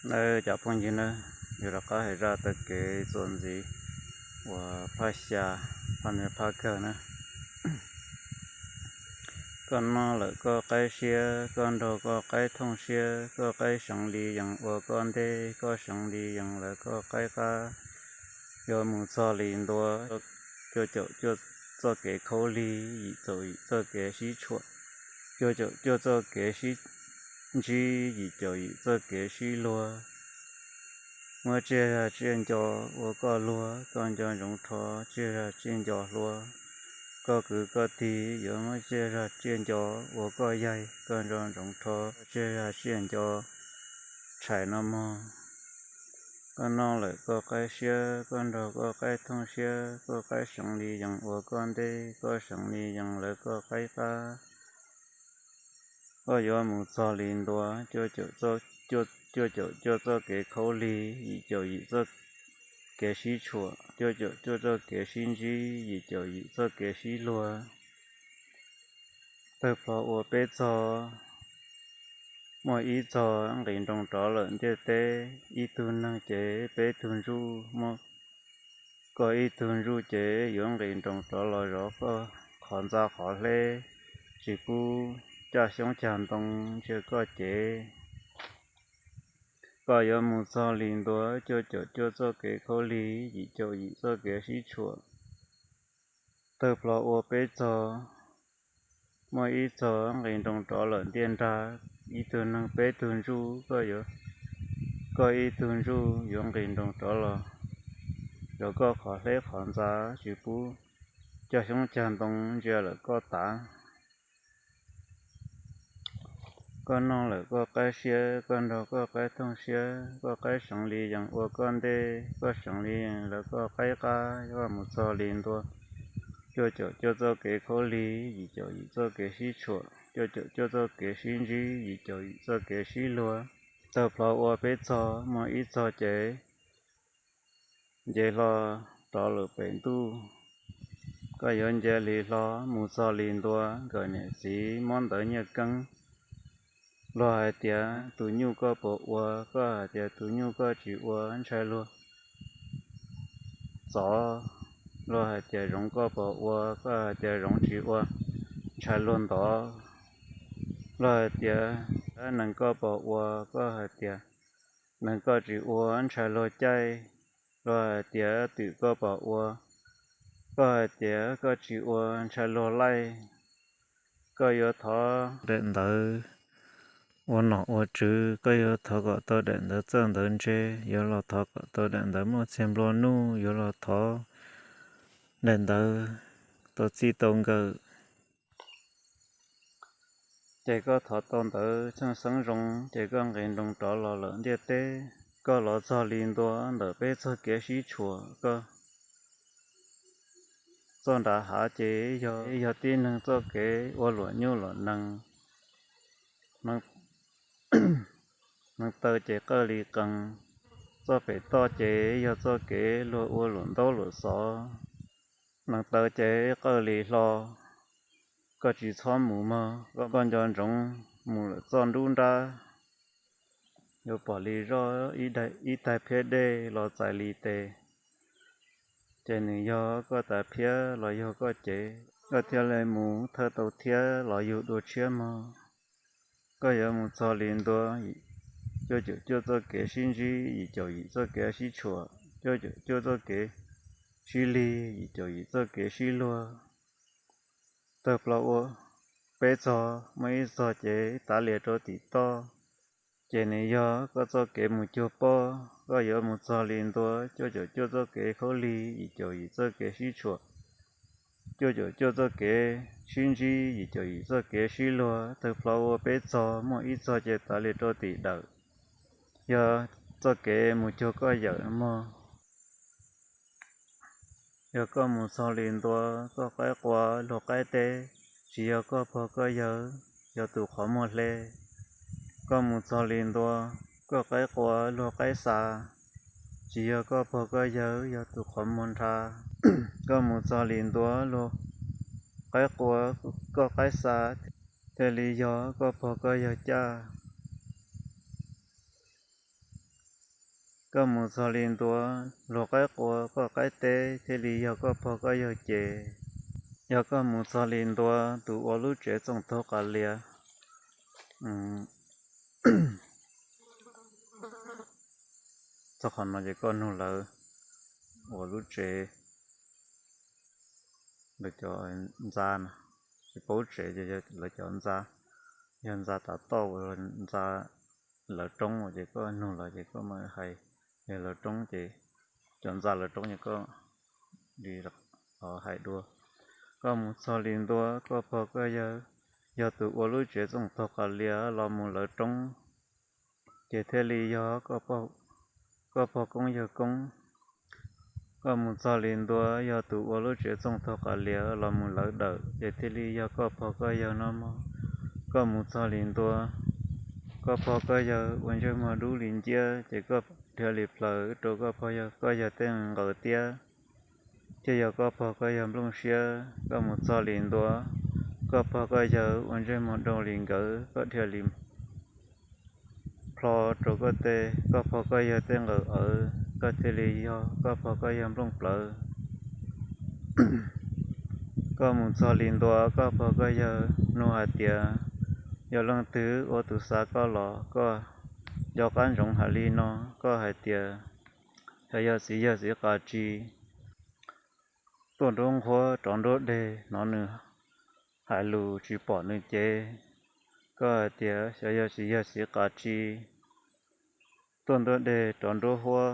Nawb cov phooj ywg nawb, yog rov qab hais zaj taw kev txuas ntxiv uas phaj xya, phaj niaj phaj kawg na. Koj noj lawm koj qaib siab, koj nrog koj qaib thooj siab, koj qaib seev li yees ua koj ntej, koj seev li yees lawv koj qaib qab. Yuav mus txog li ntua, cuaj caum cuaj txoj kev khaub lig, yim caum yim txoj kev sib tshuam, cuaj caum cuaj txoj kev sib ntsib, yim caum yim txoj kev sib luag. Muab tsiaj zag tsiaj nco ua koj luag, koj nco ntsoov rho tsiaj zag tsiaj nco hlua. Koj kwv koj tij yuav muab tsiaj zag tsiaj nco ua koj yaig, koj nco ntsoov rho tsiaj zag tsiaj nco tshais no mog. Koj noj lawm koj qaib siab, koj nrog koj qaib thooj siab, koj qaib seev li yees ua koj ntej, koj seev li yees lawv koj qaib qab. Koj yuav mus txog li ntua, cuaj caum cuaj, cuaj caum cuaj txoj kev khaub lig, yim caum yim txoj kev sib tshuam, cuaj caum cuaj txoj kev sib ntsib, yim caum yim txoj kev sib luag. Tawg plho ua peb txog, muaj ib txog nqis nroos rov lawm ntiaj teb, ib tug neeg ces peb tug ntsuj, muaj koj ib tug ntsuj ces yuav nqis nroos rov los zov koj qhov ntxa qhov hleb, tsis pub caj xyoob cag ntoo ntsia koj cev. Koj yuav mus txog li ntua, cuaj caum cuaj txoj kev khaub lig, yim caum yim txoj kev sib tshuam. Tawg plho ua peb txog, muaj ib txog nqis nroos rov lawm ntiaj nrag, ib tug neeg peb tug ntsuj, koj yuav, koj ib tug ntsuj yuav nqis nroos rov los zov koj qhov hleb qhov ntxa, tsis pub caj xyoob cag ntoo ntsia lawm koj tav. Koj noj lawm koj qaib siab, koj nrog koj qaib thooj siab, koj qaib seev li yees ua koj ntej, koj seev li yees lawv koj qaib qab, koj mus txog li ntua, cuaj caum cuaj txoj kev khaub lig, yim caum yim txoj kev sib tshuam, cuaj caum cuaj txoj kev sib ntsib, yim caum yim txoj kev sib luag. Tawg plho ua peb txog, muaj ib txog ces nce hlo rov lawm pem ntuj. Koj yuav nce li hlo mus txog li ntua, nkawm niam txiv muab ntawv nyiaj keeb. Luag hais tias tus nyuj koj puas ua, koj hais tias tus nyuj koj tsis ua, ntshai luag txov. Luag hais tias zoov koj puas ua, koj hais tias zoov tsis ua, ntshai luag ntov. Luag hais tias nees koj puas ua, koj hais tias nees koj tsis ua, ntshai luag caij. Luag hais tias twm koj puas ua, koj hais tias koj tsis ua, ntshai luag laij. Koj yuav thov daim ntawv ua nom ua tswv, koj yuav thov kom tau daim ntawv txawj ntawv ntse, yuav los thov kom tau daim ntawv muaj txiag nplua nuj, yuav los thov daim ntawv tau txij tau nkawm. Ces koj thov tau ntawv txheej xeeb zoo, ces koj nqis nroos rov los lawm ntiaj teb. Koj los txog li ntua ntawm peb txoj kev sib tshuam, koj txoj nrad hav ces yog, yog tib neeg txoj kev ua luam nyuj luam nees. Nees taw ces qawj li qees, txoj pem toj ces yog txoj kev luag ua luam ntaub luam xov. Nees taw ces qawj li hlo, koj tsis txhob mus mog, koj nco ntsoov mus lawm txoj nruab nrab, yuav pom li zoj ib daig phiab dej los txais li tes, ces nws yog koj tas phiab los yog koj cev, koj thiaj li mus thawj tau thiab los yug dua tshiab mog. Koj yuav mus txog li ntua, cuaj caum cuaj txoj kev sib ntsib, yim caum yim txoj kev sib tshuam, cuaj caum cuaj txoj kev sib lig, yim caum yim txoj kev sib luag. Tawg plho ua peb txog, muaj ib txog ces tav lias rau tim toj, ces nws yog koj txoj kev mus cuag pob. Koj yuav mus txog li ntua, cuaj caum cuaj txoj kev khaub lig, yim caum yim txoj kev sib tshuam, cuaj caum cuaj txoj kev sib ntsib, yim caum yim txoj kev sib luag. Tawg plho ua peb txog, muaj ib txog ces tav lias rau tim dawm, yog txoj kev mus cuag koj yawm mog. Yog koj mus txog li ntua, koj qaib qua luag qaib teb, tsis yog koj pog koj yawg, yog tus qhov muag hle. Koj mus txog li ntua, koj qaib qua luag qaib xa, tsis yog koj pog koj yawg, yog tus qhov muag nrha. Koj mus txog li ntua, luag qaib qua koj qaib xa, thiaj li yog koj pog koj yawg caj. Koj mus txog li ntua, luag qaib qua koj qaib teb thiaj li yog koj pog koj yawg ces. Yog koj mus txog li ntua, tus ua lub tsev txooj taug qas lias. Txog qhov no ces koj nug lawv ua lub tsev, lawv cov ntxa no, tsis paub tsev ces lawv cov ntxa, yog ntxa tav toj uas ntxa lawv roob uas ces koj nug lawv ces koj mam hais, yog lawv roob ces, cov ntxa lawv roob ces koj li hais dua. Koj mus txog li ntua, koj pog koj yawg yog tus ua lub tsev txooj taug qas lias los mus lawv roob, ces thiaj li yog koj pog koob yawg koob. Koj mus txog li ntua, yog tus ua lub tsev txooj taug qas lias los mus lawv dawm, ces thiaj li yog koj pog koj yawg no mog. Koj mus txog li ntua, koj pog koj yawg ua ntsej muag dub li nciab, ces koj dhia li plaws rau koj pog koj yawg tej nqaws tiab, thiaj yog koj pog koj yawg nplooj siab. Koj mus txog li ntua, koj pog koj yawg ua ntsej muag dau li nkawd, koj dhia li plho rau koj tej, koj pog koj yawg tej nqaws awv, koj thiaj li yog koj pog koj yawg nplooj plawv. Koj mus txog li ntua, koj pog koj yawg nug hais tias, yog leej twg ua tus xa koj los? Koj nco qab ntsoov hais li no, koj hais tias, xyov yog txiv yawg txiv qas tsi tuaj nruab nqhuab rov nruab deg, hnov nws hais lus tsis pom nws cev. Koj hais tias, xyov yog txiv yawg txiv qas tsi tuaj nruab deg rov nruab huab,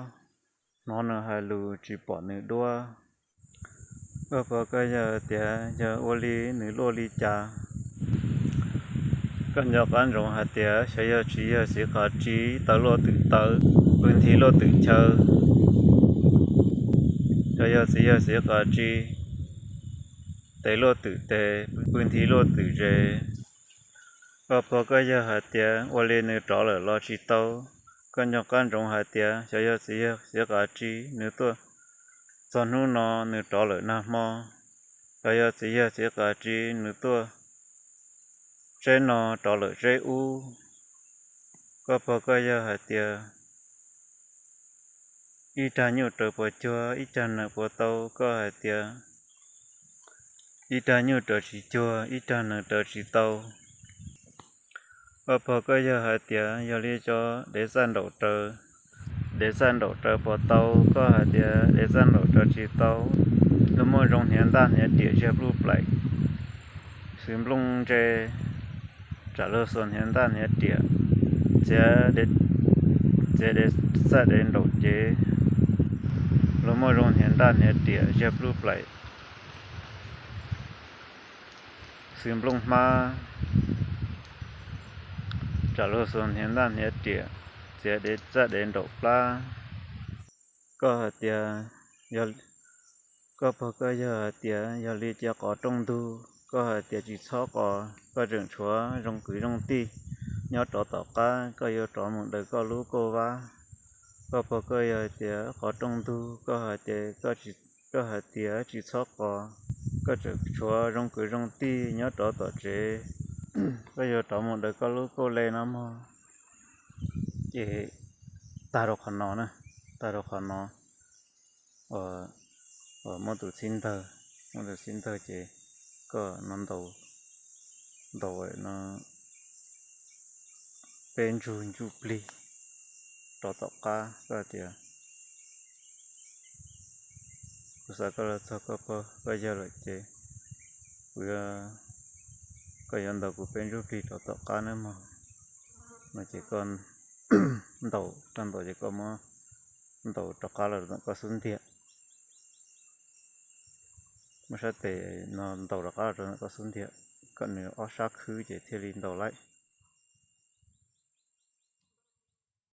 hnov nws hais lus tsis pom nws duab. Koj pog koj yawg tias, yog ua li nws luaj li cas? Koj nco qab ntsoov hais tias, xyov yog txiv yawg txiv qas tsi taw luaj twm taw, pw nthi luaj twm chaw. Xyov yog txiv yawg txiv qas tsi tes luaj twm tes, pw nthi luaj twm zes. Koj pog koj yawg hais tias, ua li nws rov lawm los tsis tau? Koj nco qab ntsoov hais tias, xyov yog txiv yawg txiv qas tsi nws tuaj txog hnub no nws rov lawm nag hmo. Xyov yog txiv yawg txiv qas tsi nws tuaj tseb no rov lawm tseb ub. Koj pog koj yawg hais tias, ib rag nyuj raws puas cuag, ib rag nees puas tau? Koj hais tias, ib rag nyuj raws tsis cuag, ib rag nees raws tsis tau. Koj pog koj yawg hais tias, yog li cov dev txaj nraum raws, dev txaj nraum raws puas tau? Koj hais tias, dev txaj nraum raws tsis tau. Luag muaj zoo hniav ntaj hniav riam ziag pluj plaim, xwm nplooj ntse, tsam luag xuas hniav ntaj hniav riam txiav dev txaj dev nraum cev. Luag muaj zoo hniav ntaj hniav riam ziag pluj plaim, xwm nplooj hmab, tsam luag xuas hniav ntaj hniav riam txiav dev txaj dev nraum plab. Koj hais tias, koj pog koj yawg hais tias, yog li cia qos rooj ntug? Koj hais tias tsis txhob qos, koj tseem tshuav zoo kwv zoo tij nyob rov tom qab, koj yuav rov mus daws koj lub kauj vab. Koj pog koj yawg hais tias qos rooj ntug, koj hais tias, koj hais tias tsis txhob qos, koj tseem tshuav zoo kwv zoo tij nyob rov tom tsev, koj yuav rov mus daws koj lub kauj le no mog. Ces tag rau qhov no na, tag rau qhov no, muab tus txhib ntawg, muab tus txhib ntawg ces koj no ntaus, ntaus no peb ntsug ntsuj plig rov tom qab, koj tias, kuv xav koj los txog koj pog koj yawg lawm ces kuv, koj yuav ntaus kuv peb ntsuj plig rov tom qab nawb mog. No ces koj ntaus, koj ntaus ces koj muab ntaus rov qab los rau ntawm koj xub ntiag. Muab sab tes no ntaus rov qab los rau ntawm koj xub ntiag, kom nws ob sab khwb ces thiaj li ntaus laib.